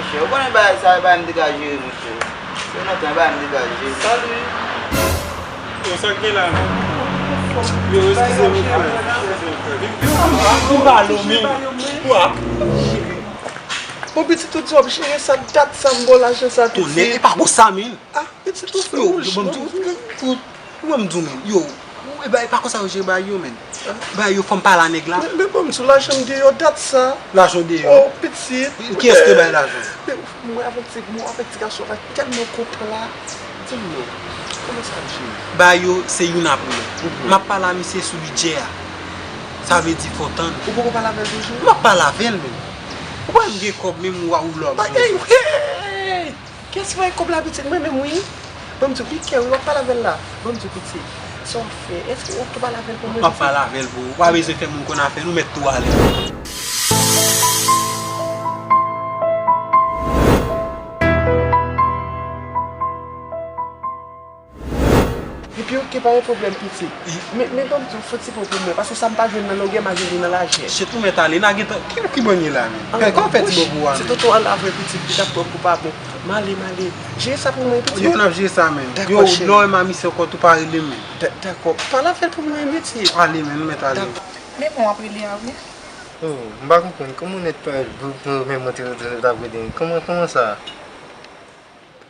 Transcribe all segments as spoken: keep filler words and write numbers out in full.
Monchè, ou konnen bagay sa, e bagay m te ka jere, monchè. Se nan tan, e bagay m te ka jere. Salut. Yo, sa k gen la menm? Yo, eskize m, frè. Vin, vin, vin, vin, vin, vin, vin, vin, vin. Bon, pitit, ou di w ap jere sa, dat sa m ba w lajan sa, pitit. Tonnè, e pa konsa, men. Ah, pitit, ou fè wouj. Yo, yo, ban m di w, ou, ou, ou, ban m di w, men. Yo, ou, e bay, e pa konsa yo jere bay yo, men. Bay yo, fò m pale a nèg la. Men, men ban m di w, lajan m deyò, dat sa. Lajan w deyò? Oh, pitit. Kiyès te bay lajan? Men, mwen avèk ti, mwen avèk ti gason la tèlman konpla. Di m non, kòman sa ap jere? Bay yo, se youn apre lòt. Mhm. M ap pale a misye sou bidjè a. Sa vle di fò tann. Ou poko pale avè l toujou? M ap pale avè l, men. Ou pa wè m gen kòb, menm ou a ou lòm. Bagay, hey! Kiyès ki voye kòb la, pitit? Mwen menm, wi. Ban m di w, wi, kè, wi, w ap pale avè l la. Ban m di w, pitit, sa w ap fè? Èske w ap tou pale avè l pou mwen, pitit? M ap pale avè l pou ou. Ou pa bezwen fè moun konn afè nou, mèt tou ale. Epi oke, pa gen pwoblèm, pitit. Men, men ban m di w, fon ti pran pou mwen, paske sa m pa jwenn nan longè, m a jwenn li nan lajè. Shit, ou mèt ale, n a gentan, ki, ki bòn ye la, men? Kòman fè ti bò pou ou a, men? Se tonton Al la vre, pitit, li t ap pran pou pa bon. M ale, m ale. Jere sa pou mwen, pitit. Yo, n ap jere sa, men. Dakò, cheri. Yo, lè w wè m a misye ankò, tou pa rele m, men. Da-, dakò. Pale avè l pou mwen, pitit. Ale, men, nou mèt ale. Dakò. Men bon, w ap rele a, wi. Oh, m pa konprann. Kòman w nèt pa, pou, pou, men mwen te, te, te ap rele. Kòman, kòman sa?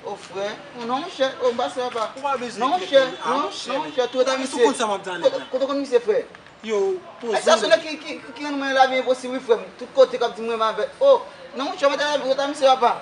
O frè, o non monchè, o m pase papa. Ou pa bezwen enkyete. Non monchè, non, non monchè, tou eta misye. Ou konn sa m ap di a nèg la. Kote, kote konn misye frè? Yo, poze w. Sa se nèg ki, ki, ki rann mwen lavi enposib wi frè m. Tout kote k ap di m renmen avè. O, non monchè, ou mèt eta misye papa.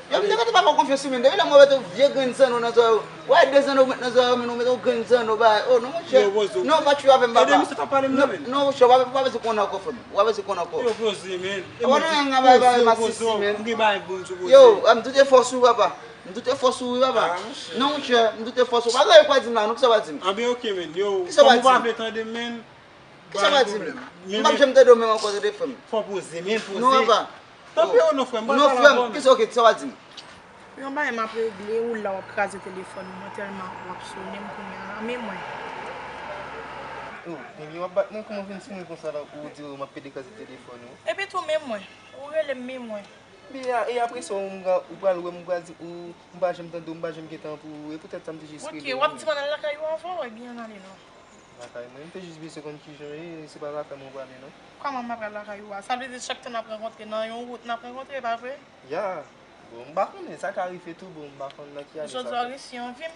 Yo, m te kote papa w konfyans wi men. Depi lè m wè w mete yon vye grenn zanno nan zòrèy ou. Ou wè de zanno ou met nan zòrèy ou men, ou mete yon grenn zanno bagay. O, non monchè. Yo, poze w. Non, pa tchwe avè m papa. Ede misye ta pale m nan men. Non monchè, ou pa, ou pa bezwen konnen ankò frè m. Ou pa bezwen konnen ankò. Yo, poze men. Ou konnen nèg la bay bagay masisi men. M gen bagay pou m di w poze. Yo, m doute fòs ou papa. M doute fòs ou wi papa. Ah, monchè. Non monchè, m doute fòs ou. Pa gen anyen pou w di m la non, kisa w va di m? Anben oke men, yo, kòm ou pa vle tande m men. Kisa w va di m? M p ap janm tande w menm ankò tande frè m. Fò poze men, poze. Non papa. Tanpri o non frè m, m pral pale avè w men. Non frè m, kisa oke, kisa w va di m? Yon bagay m ap regle, ou la w ap kraze telefòn mwen tèlman w ap sonnen m kounye a la, men mwen. Oh, ebyen w ap bat mwen, kòman w vin sou mwen konsa la, ou di w m ap pede kraze telefòn ou? Epi tou men mwen, ou rele m men mwen. Ebyen, e apre sa, ou, ou pral wè m, ou pral di, ou, m pa janm tande w, m pa janm gen tan pou ou, e poutèt sa m te jis rele w. Oke, w ap di m ann al lakay ou anvan, ebyen ann ale non. Lakay mwen, m te jis bezwen konn kijan w ye, se pa lakay mwen w prale non. Kòman m ap pral lakay ou a? Sa vle di chak tan n ap rankontre nan yon wout n ap rankontre, pa vre? Ya. Bon, m pa konnen, sa ka rive tou, bon, m pa konn nan ki ane sa fèt. Jodi a w resi anvi m.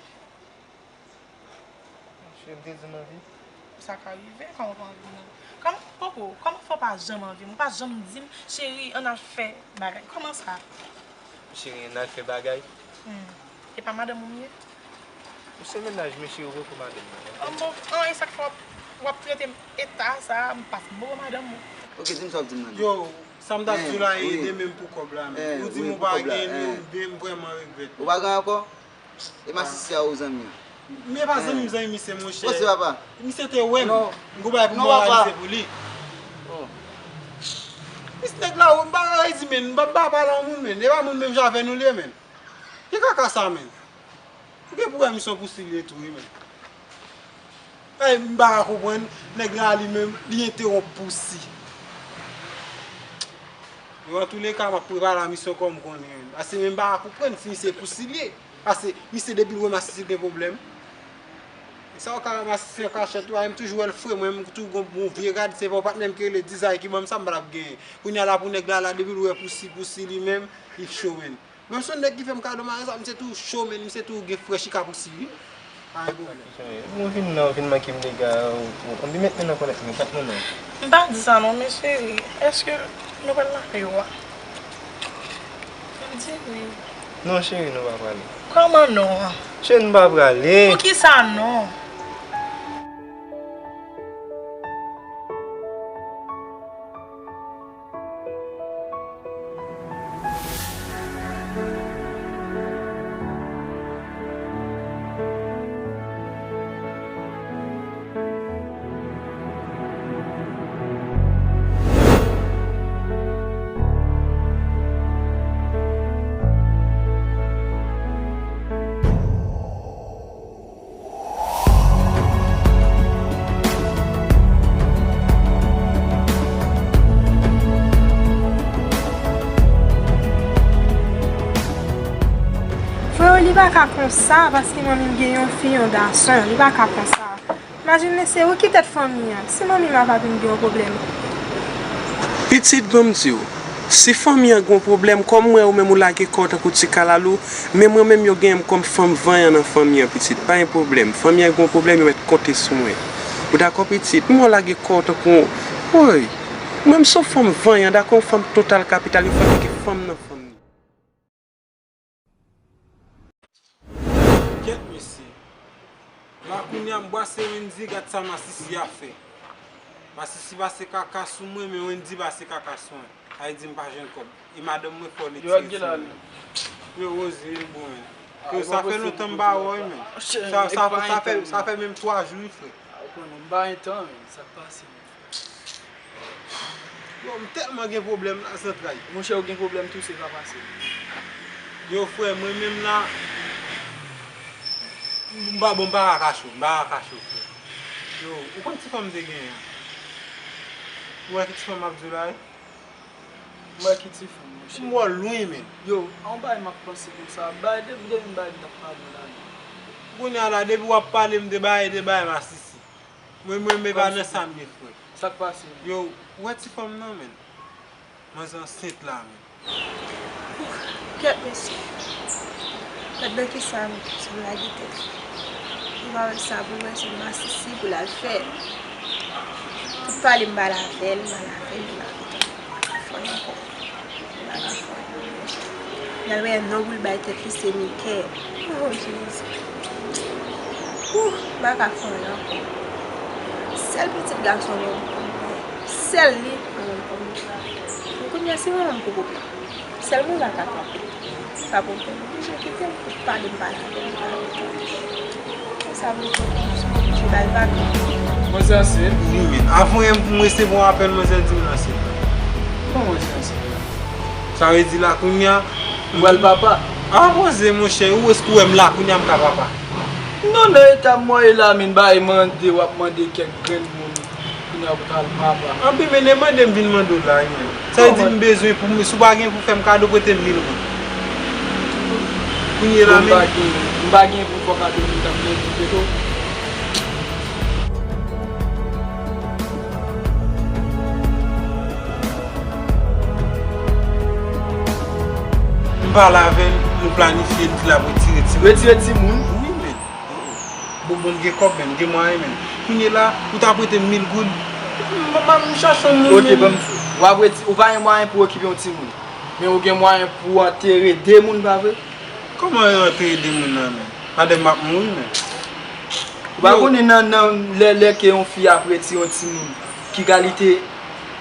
Cheri, m te di m anvi. Sa ka rive, kòman w pa anvi m nan? Kòman, poko, kòman fè w pa janm anvi m? Ou pa janm di m, cheri, ann al fè bagay. Kòman sa? Cheri, ann al fè bagay? Hmm. E pa madanm ou m ye? Ou se mennaj mwen, cheri, ou poko madanm mwen. An bon, an, e sa k fè w ap, w ap trete m eta sa a, m pa t poko madanm ou. Oke, di m sa w ap di m nan. Yo, sa m t ap di w la, e de menm pou kòb la, men. Ou di m ou pa gen li, men m vrèman regrèt. Ou pa gen ankò? E masisi a ou zanmi an? Men e pa zanmi m, zanmi misye, monchè. Misye te wè m. M gon bagay pou m reyalize pou li. Misye nèg la, ou m pa ka di men, m pa, m pa pale a moun men. E pa moun menm jan avè nou li ye men. Ki kaka sa men? Ou gen pou wè misye yon pousi li ye tou wi men. Ay, m pa ka konprann, nèg la li menm, li entewonp pousi. Yo, antouleka, m ap prepare a misyon kòm konnen. Paske men m pa ka konprann si misye pousi li ye. Paske misye depi l wè masisi l gen pwoblèm. E sa w ka wè masisi an kachèt tou, a, m toujou wè l fre, mwen m toujou gon bon vye rad, se pa yon patnè m ki rele Dizay ki ban m sa, m pa t ap genyen. Kounye a la pou nèg la, la depi l wè pousi, pousi li menm, li cho menm. Menm si yon nèg ki fè m kado mare sa, misye tou cho, men misye tou gen frèchi ka pousi wi. Pa gen pwoblèm. Ou vin nan, ou vin manke m dega, ou, ou, ou met men nan kòlèt mwen, kat mwen non. M pa di sa non, men cheri, èske nou pral lakay ou a? M di wi. Non, cheri, nou pa prale. Kòman non an? Cheri, nou pa prale. Poukisa non? pa ka konsa, paske manmi m gen yon fi, yon gason, li pa ka konsa. Imajine se ou ki tèt fanmi an. Si manmi m ap vin gen yon pwoblèm. Pitit, ban m di w, si fanmi an gen yon pwoblèm, kòm m wè ou menm ou lage kò w tankou ti kalalou, men mwen menm yo genyen m kòm fanm vanyan nan fanmi an, pitit. Pa gen pwoblèm. Fanmi an gen yon pwoblèm, yo mèt konte sou mwen. Ou dakò, pitit? M wè w lage kò w tankou yon, woy. Mwen, m se yon fanm vanyan, dakò, yon fanm total kapital, yon fanm ki gen fanm nan fanmi. Kèt mesye. La kounye a m bwase Wendy, gad sa Masisi ap fè. Masisi pase kaka sou mwen, men Wendy pase kaka sou mwen. Sa vle di m pa jwenn kòb. E madanm mwen fò li tire sou mwen. Yo, Rosie, vin bon, men. Yo, sa fè lontan m pa wè w, men. Sa, sa, sa fè, sa fè menm twa jou, wi, frè. M pa gen tan, men. Sa k pase, men? Yo, m tèlman gen pwoblèm la, zantray. Monchè, ou gen pwoblèm tou, se pa fasil. Yo, frè, mwen menm la, m pa, bon, m pa ka kache w, m pa ka kache w, frè. Yo, ou konn ti fanm m te genyen an? Ou wè ki ti fanm m ap di w la, wi? M wè ki ti fanm, monchè. M wè w lwen, men. Yo, a yon bagay m ap panse konsa, bagay depi, depi m bagay m t ap pale w la, men. Kounye a la, depi w ap pale m de bagay, de bagay masisi. Mwen, mwen, men pa nan sa m ye, frè. Sa k pase, menn? Yo, ou wè ti fanm nan, menn? Manzè ansent la, menn. Kèt mesye. Gad nan kisa m sot lage tèt li. Ou pa wè sa pou mwen se masisi pou l al fè. Tout pale m pale avè l, m pale avè l, li pa kontan. Fò l ankò. M pa ka fè anyen. L al wè non pou l bay tèt li se Mikè. Oh, Jezi. Ouh, m pa ka fè anyen ankò. Sèl pitit gason mwen m konn gen. Sèl li mwen menm m konn gen. Men kounye a se manman m poko pran. Sèl mwen m pa ka kanpe. Sa pou m fè m oblije kite l pou pale m pale avè l, li pa kontan. Konsa pou m fè m oblije ba l vag. Manzè ansent? Wi, men. Avan menm pou m resevwa apèl manzè di m l ansent. Kòman manzè ansent? Sa vle di la kounye a. Ou pral papa? Avanse, monchè, ou èske ou wè m la kounye a m ka papa? Non, nan eta m wè la, menn, bay mande, w ap mande kèk grenn moun. Kounye a ou pral papa. Anpi, men, e mande m vin mande w la, wi, menn. Sa vle di m bezwen pou m, si w pa gen pou fè m kado, prete m mil goud. Kounye la, menn. M pa gen, m pa gen pou fè w kado, m t ap mande w. M pale avè l, nou planifye, li di l ap retire timoun. Retire timoun? Wi, menn. Bon, bon, m gen kòb, menn, m gen mwayen, menn. Kounye la, ou ta prete m mil goud, m, m, m chache yon moun, menn. Ok, ban m di w. W ap reti-, ou pa gen mwayen pou okipe yon timoun. Men ou gen mwayen pou antere de moun, pa vre? Kòman antere de moun nan, menn? Madanm m ap mouri, menn. Ou pa konnen nan, nan lè, lè ke yon fi ap retire yon timoun, ki kalite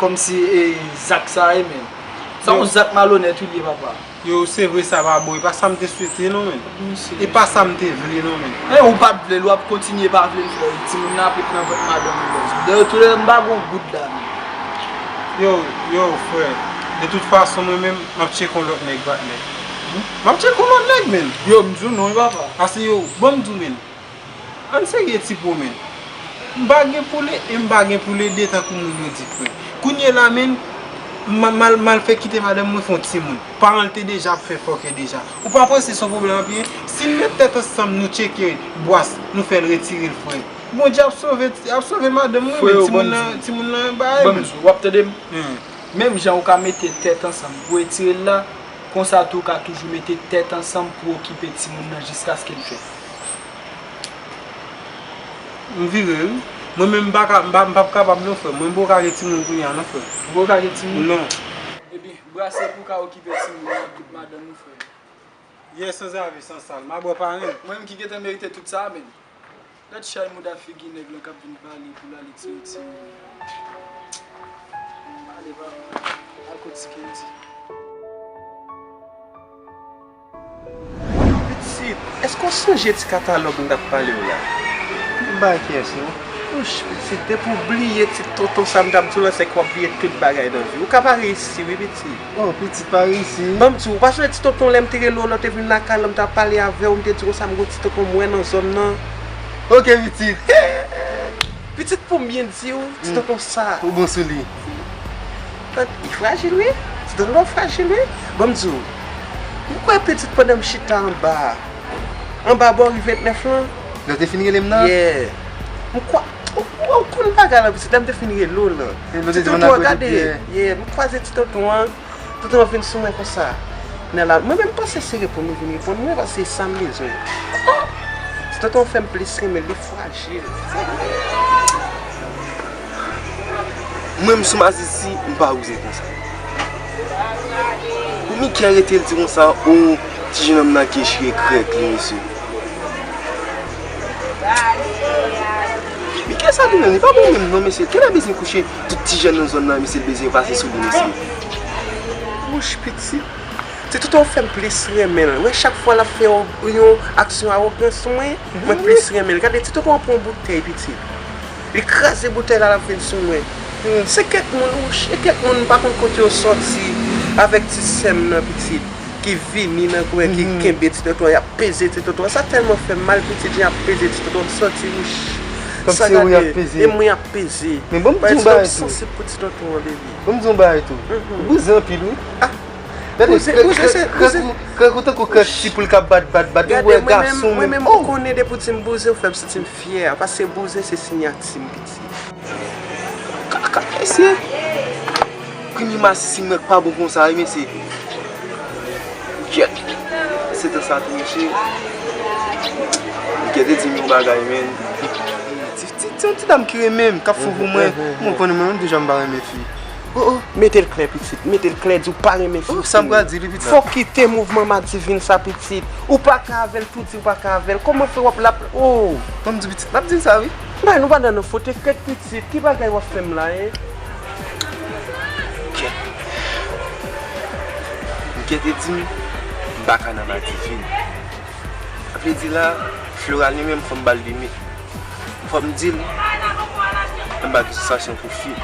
kòmsi, e, zak sa ye, menn? Sa yon zak malonèt ou li ye, papa. Yo, se vre sa pa bon, e pa sa m te swete non, menn. E pa sa m te vle non, menn. E ou pa t vle l, w ap kontinye pa vle l, frè. Timoun nan ap ret nan vant madanm li, bòs. Dayè, tou lè m pa gon goud la, menn. Yo, yo, frè. De tout fason, mwen menm, m ap tcheke yon lòt nèg, patnè. M ap tcheke yon lòt nèg, menn. Yo, m di w non, wi, papa. Ase yo, bon, m di w, menn. Ann serye ti po, menn. M pa gen pou l e m pa gen pou l ede tankou moun yo di, frè. Kounye la, menn, m, m al, m al fè kite madanm mwen fè yon timoun. Paran l te deja ap fè fòkè deja. Ou pa panse se yon pwoblèm ap ye? Si n met tèt ansanm, nou tcheke bwas, nou fè l retire l, frè. Bondye ap sove, ap sove madanm mwen, menn. Timoun nan, timoun nan bay, menn. W ap tande m? Menm jan ou ka mete tèt ansanm pou retire l la, konsa tou ou ka toujou mete tèt ansanm pou okipe timoun nan jiskaske l fèt. M vire, wi. Mwen menm m pa ka, m pa, m p ap kapab non, frè. Mwen m poko ka gen timoun kounye a non, frè. Ou poko ka gen timoun? Non. Ebyen, brase pou w ka okipe timoun nan ak tout madanm ou, frè. Yè sanzave, sansal, m a bwè parenn. Mwen menm ki gentan merite tout sa, menn. Gad chay mouda figi nèg lan k ap vin pale pou l ale tire timoun. Ale, papa. Al kot Skindy. Pitit, èske w sonje ti katalòg m t ap pale w la? M pa kiyès non. Wouch, pitit, depi w bliye ti tonton sa m t ap di w lan, se ke w ap bliye tout bagay nan vi w. Ou ka pa reyisi wi, pitit. Oh, pitit pa reyisi. Ban m di w, ou pa sonje ti tonton lè m te rele w, lè w te vin lakay lan, m t ap pale avè w, m te di w konsa m gon ti tonton m wè nan zòn nan. Ok, pitit. Pitit, pou m byen di w, ti tonton sa. Ou bon sou li. Li frajil wi. Ti tonton frajil wi. Ban m di w, m kwè pitit pandan m chita anba a, Anba bò ri ventnèf lan. Lè w te fin rele m nan? Yeah. M kwa, ou, ou, ou konn bagay la, pitit, lè m te fin rele w lan. Ti tonton an, gade. Yeah, m kwaze ti tonton an. Tonton an vin sou mwen konsa. Nan la, mwen menm panse se reponn li vin reponn mwen, paske sa m bezwen. Ti tonton an fè m plis renmen l, li frajil. Mwen m sou masisi, m pa wouze konsa. Pou Mickey rete l di konsa, o, ti jennonm nan ki chire krèk li, mesye. Mickey sa li menm, li pa bon menm non, mesye. Kèl a bezwen kouche tout ti jèn nan zòn nan, mesye, l bezwen pase sou li, mesye. Wouch, pitit. Ti tonton fè m plis renmen l. Wè, chak fwa l ap fè yon, yon aksyon awogan sou mwen, mwen plis renmen l. Gade, ti tonton an pran yon boutèy, pitit. Li kraze boutèy la, l ap vin sou mwen. Se kèk moun, wouch, e kèk moun m pa konn kote yo sòti avèk ti sè m nan, pitit, ki vini nan kwen, ki kenbe ti tonton an, y ap peze ti tonton an. Sa tèlman fè m mal, pitit, jan y ap peze ti tonton an, m sòti, wouch. Sa gade, e mwen y ap peze. Men bon, m di yon bagay tou. Paske m sansib pou ti tonton an, baby. Bon, m di yon bagay tou. Ou bouzen anpil, wi. Gade, bouzen, krèk, bouzen, krèk, se, krèk bouzen. Ou, krèk ou tankou krèk ti poul k ap bat, bat, bat. Ou wè gason menm. Mwen menm, ou konnen depi w di m bouzen, ou fè m santi m fyè. Paske bouzen se siyati m, pitit. Kaka, mesye. Premye masisi m nan k pa bon konsa, wi, mesye. Kèt. Se tan sa tou, mesye. Kèt, e di m yon bagay, men. Ti, ti, ti, ti dam ki renmen m, k ap fou pou mwen. Mwen konnen mwen menm deja m pa renmen fi. Oh, oh, mete l klè, pitit, mete l klè, di w pa renmen fi. Oh, sa m pral di li, pitit. Fò w kite mouvman madivin sa, pitit. Ou pa ka avè l, tou di w pa ka avè l. Kòman fè w ap l ap, oh. Ban m di pitit, m ap di l sa, wi. Bay, nou pa nan nan fote kèt, pitit. Ki bagay w ap fè m la, en? Kèt. Kèt e di m, m pa ka nan madivin. Sa vle di la, Flora li menm, fò m ba l limit. Fò m di l, m pa gen sansasyon pou fi.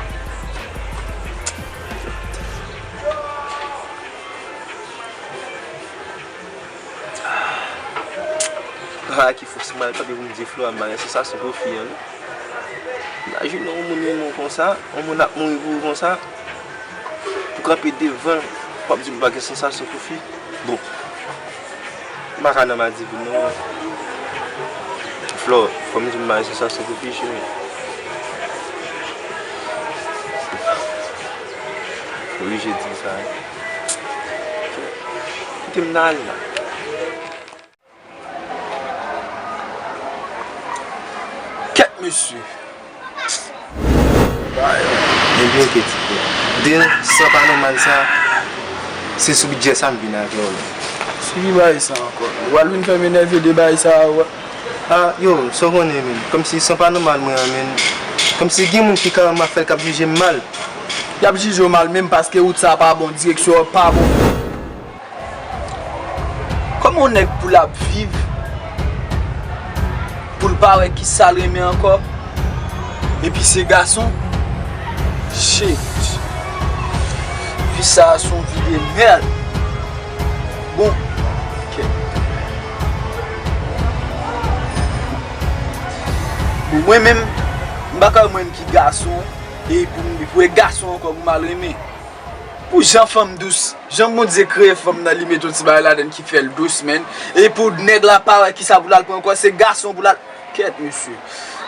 Ah, ki fòs mwen, tanpri pou m di Flora, m pa gen sansasyon pou fi an, non. Imajine yon moun renmen w konsa, yon moun ap mouri pou ou konsa. Pou kanpe devan l, w ap di m pa gen sansasyon pou fi. Bon. M pa ka nan madivin non. Flò, fò m di m pa gen sansasyon pou fi, cheri. Oblije di sa, wi. Kite m nan al la. Kèt mesye. Ebyen, oke, ti frè. De san pa nòmal sa, se sou bidjè sa m vin avè w la. Sou ki bagay sa ankò? Ou pral vin fè m enève de bagay sa a, ou? Ah, yo, sa w konnen, menm. Kòmsi san pa nòmal mwen an, menm. Kòmsi gen moun ki ka wè m ap fè l, k ap jije m mal. Y ap jije w mal menm paske wout sa a pa bon, direksyon an pa bon. Kòman yon nèg pou l ap viv, pou l pa wè kisa l renmen ankò, epi se gason? Shit. Vi sa a se yon vi de mèd. Bon, kèt. Bon, mwen menm, m pa ka wè mwen menm ki gason, e pou m, pou e gason ankò pou m al renmen. Pou jan fanm dous, jan Bondye kreye fanm nan, li mete yon ti bagay ladann ki fè l dous, menn. E pou nèg la pa wè kisa pou l al pran ankò, se gason pou l al. Kèt, mesye.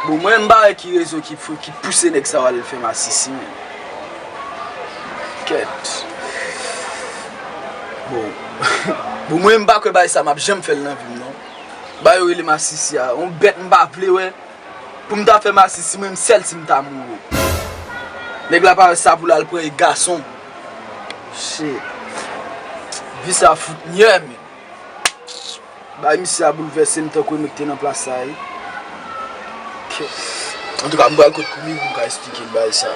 Bon, mwen, m pa wè ki rezon ki, ki pouse nèg sa yo al fè masisi, menn. Kèt. Bon. Bon, mwen, m pa kwè bagay sa m ap janm fè l nan vi m, non. Bagay yo rele masisi a, yon bèt m pa vle wè. Pou m ta fè masisi, mwen menm sèl si m ta mouri. Nèg la pa wè sa pou l al pran e gason. Shit. Vi sa fout nyè, men. Bay misye a boulvèse m tankou e mwen ki te nan plas sa, wi. Antouka, m pral kot Koumi pou m ka esplike l bagay sa.